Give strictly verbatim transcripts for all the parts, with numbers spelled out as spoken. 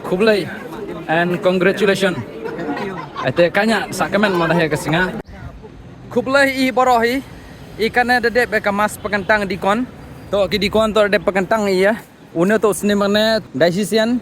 Khublei and congratulations. Ate kanya sa kamen mo da he ka singa. Khublei i boro hi. I kane da dep ka mas pakantang dikon. To ki dikon to dep pakantang i ya. Une to snem ne diocesan.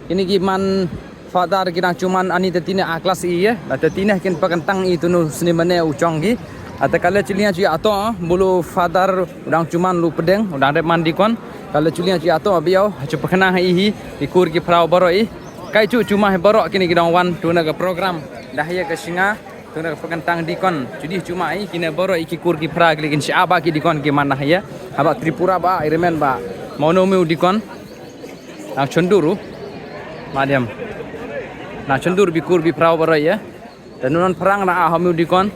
Kini ki man father ki dang chuman ani te tine a class i ya. La te tine kin pakantang i tunu snem ne u chong ki. Ate kale chilian chi ato bulu father u dang chuman lu pedeng u dang dep man dikon. Kale chilian chi ato biau chu pakna i hi ki kur ki phrau boro i. Kai chu chuma hi boro kini ki dang wan tuna ka program da haya ka singa tuna ka pakantang dikon. Chudi chuma i kine boro i ki kur ki phra ki kin sha ba ki dikon ki man da haya. Haba Tripura ba i remen ba mono miu dikon. Nang chunduru. Madiam. Nang chundur bi kur bi phrau boro ya. Te nunon phrang na a homiu dikon.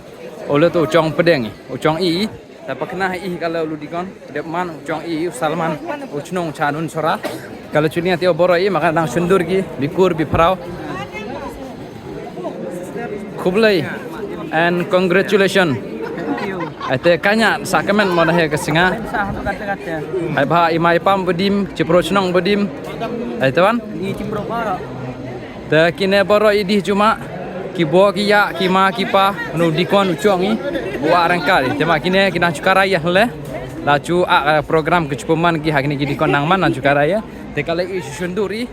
Ole to u chong pedeng i u chong i. Te pakna i kala ulu dikon. Dep man u chong i u Salman u chnong chanun sora. Kala chunia te boro i maka nang chundur ki bi kur bi phrau. Khublei and congratulations. Ate kanya sa kamen mo da he ka singa. Ai ba i mai pam bedim chipro chnong bedim. Ai tawan. Te kine boro i dih chuma ki bo ki ya ki ma ki pa nu dikon u chong i. Wa rangkal te ma kine ki nang chukara ya le. La chu a program ke chupeman ki hakni ki dikon nang man nang chukara ya. Te kala i chunduri.